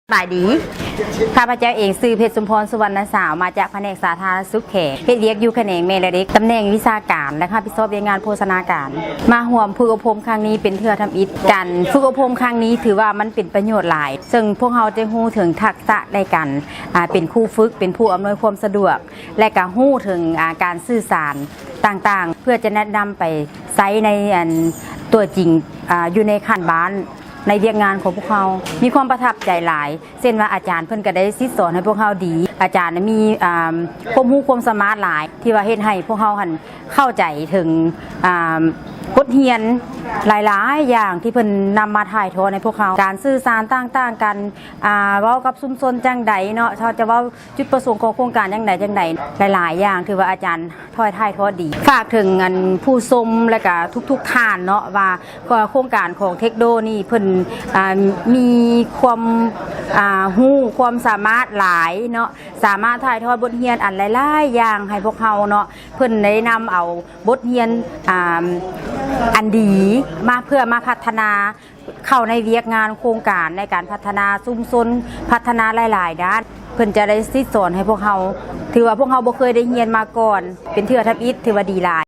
ສະບາຍດີ. ຂ້າພະເຈົ້າເອງຊື່ ເພັດສົມພອນ ສຸວັນນະສາວ ມາຈາກພະແນກສາທາລະນະສຸກແຂວງ, ເຮັດວຽກຢູ່ຂະແໜງແມ່ແລະເດັກ, ຕຳແໜ່ງວິຊາການ ແລະ ຮັບຜິດຊອບວຽກງານໂພຊະນາການ. ມາຮ່ວມຝຶກອົບຮົມຄັ້ງນີ້ເປັນເທື່ອທຳອິດ. ການຝຶກອົບຮົມຄັ້ງນີ້ຖືວ່າມັນເປັນປະໂຫຍດຫຼາຍ, ເຊິ່ງພວກເຮົາຈະຮູ້ເຖິງທັກສະໃນການ ອາ ເປັນຄູຝຶກ, ເປັນຜູ້ອຳນວຍຄວາມສະດວກ ແລະ ກະຮູ້ເຖິງ ອາ ການສື່ສານຕ່າງໆ ເພື່ອຈະແນະນຳໄປໃຊ້ໃນ ອັນ ຕົວຈິງ ອາ ຢູ່ໃນຂັ້ນບ້ານ ໃນວຽກງານຂອງພວກເຮົາ. ມີຄວາມປະທັບໃຈຫຼາຍ, ເຊັ່ນວ່າອາຈານເພິ່ນກະໄດ້ສິດສອນໃຫ້ພວກເຮົາດີ. ອາຈານມີ ອາ ຄວາມຮູ້ຄວາມສາມາດຫຼາຍ ທີ່ວ່າເຮັດໃຫ້ພວກເຮົາຫັ້ນເຂົ້າໃຈເຖິງ ອາ ບົດຮຽນຫຼາຍໆຢ່າງທີ່ເພິ່ນນຳມາຖ່າຍທອດໃຫ້ພວກເຮົາ. ການສື່ສານຕ່າງໆກັນ ອາ ເວົ້າກັບຊຸມຊົນຈັ່ງໃດເນາະ, ເຮົາຈະເວົ້າ ຈຸດປະສົງຂອງໂຄງການຈັ່ງໃດຈັ່ງໃດ ຫຼາຍໆຢ່າງ ຖືວ່າອາຈານຖ່າຍ ຖ່າຍທອດດີ. ຝາກເຖິງ ອັນ ຜູ້ຊົມ ແລະກະທຸກໆທ່ານເນາະ ວ່າໂຄງການຂອງເທັກໂດນີ້ເພິ່ນ ອາ ມີຄວາມ ອາ ຮູ້ຄວາມສາມາດຫຼາຍເນາະ, ສາມາດຖ່າຍທອດບົດຮຽນອັນຫຼາຍໆຢ່າງໃຫ້ພວກເຮົາເນາະ. ເພິ່ນໄດ້ນຳເອົາບົດຮຽນ ອາ ອັນດີມາ ເພື່ອມາພັດທະນາ ເຂົ້າໃນວຽກງານໂຄງການໃນການພັດທະນາຊຸມຊົນ, ພັດທະນາຫຼາຍໆດ້ານ. ເພິ່ນຈະໄດ້ສິດສອນໃຫ້ພວກເຮົາ, ຖືວ່າພວກເຮົາບໍ່ເຄີຍໄດ້ຮຽນມາກ່ອນ, ເປັນເທື່ອທຳອິດ, ຖືວ່າດີຫຼາຍ.